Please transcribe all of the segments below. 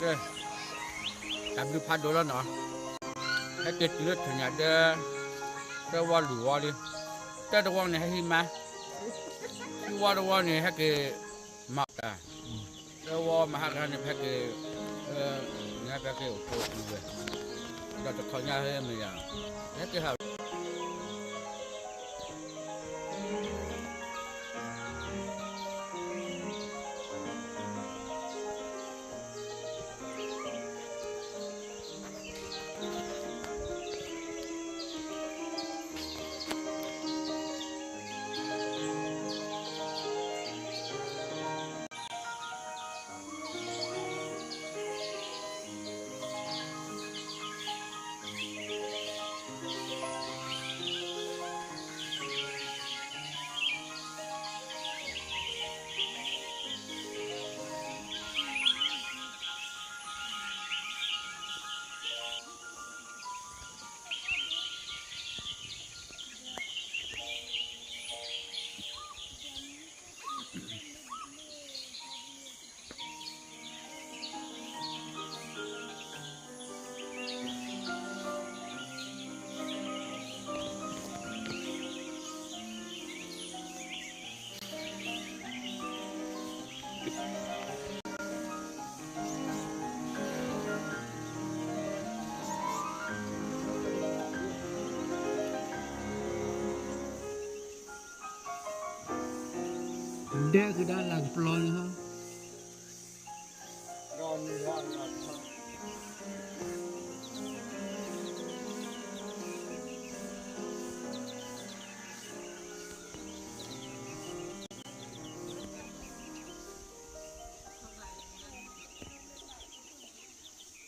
ကဲ, တၢ်ဘျုးဖးဒိၣ်လီၤနီၤ, ဟဲက့ၤတုၤလၢထၢၣ်ညါဒဲ, သၢဝီလွံၢ်ဝီလံ, တၢတဝီန့ၣ်ဟဲဟံးမါ, ခံဝီတဝီန့ၣ် ဟဲက့ၤမၤတၢ်, သၢဝီမၤဟးဂၤန့ၣ် ဖဲက့ၤ, ညါဖဲက့ၤအိၣ်ဖှိၣ်တုၤဝဲ, ဒီးတခီညါဟဲမ့ၢ်ယၤ, ဟဲက့ၤဟး ဒဲကဒါလၢကပျီန့ၣ်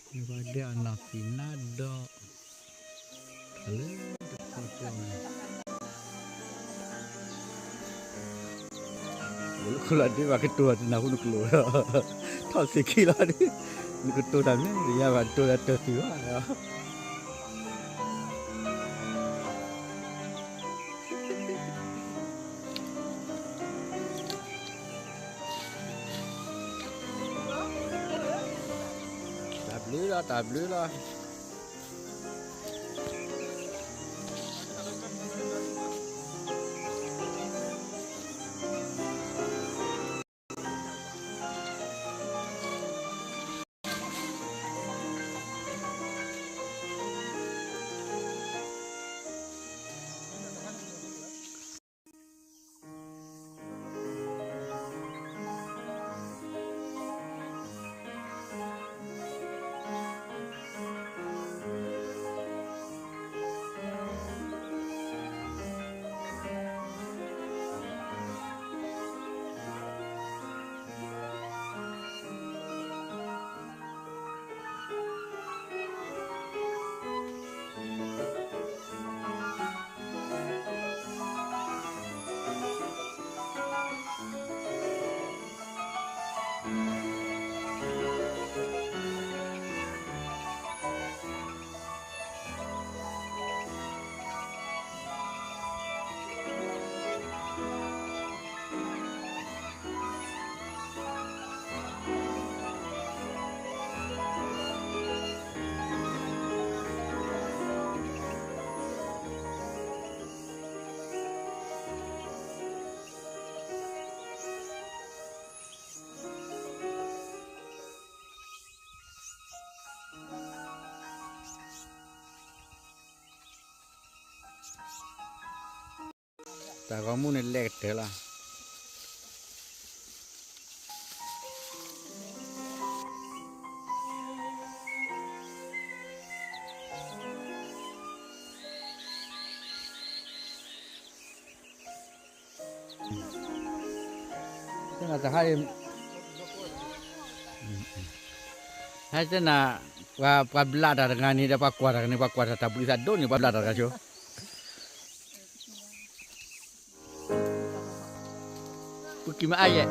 ဟီ ဘၣ်ဒဲအနီၢ်သံၣ်နါဒီး, လၢတခီကီန့ၣ်, လၢခိၣ်လၢဒ့ဘၣ်ကတိၤတနၢ်ဟူနကျိာ်ဒီး, ထီၣ်သ့ၣ်ခံလီၤဒ်, နကတိၤတၢ်မ့ၢ်ယၤဘၣ်တိၤတၢ်တၢ်သ့ၣ်ဘၣ်ဒီး တၢ်ဘျုးလီၤ တၢ်ဘျုးလီၤ. တၢ်ဂီၤမူန့ၣ်လဲၤကတၢၢ်လီၤ. တဟါအံၤ ဟဲတဲနၤ ပှၤဘျးတၢ်တဂၤန့ၣ်ဒီး ပှၤကွၢ်တၢ်တဂၤန့ၣ် ပှၤကွၢ်တၢ်တၢ်ဘှံးသးဒိၣ်န့ၣ် ပှၤဘျးတၢ်တဂၤဆိ ပကံၤမ့ၢ်အါယဲၢ်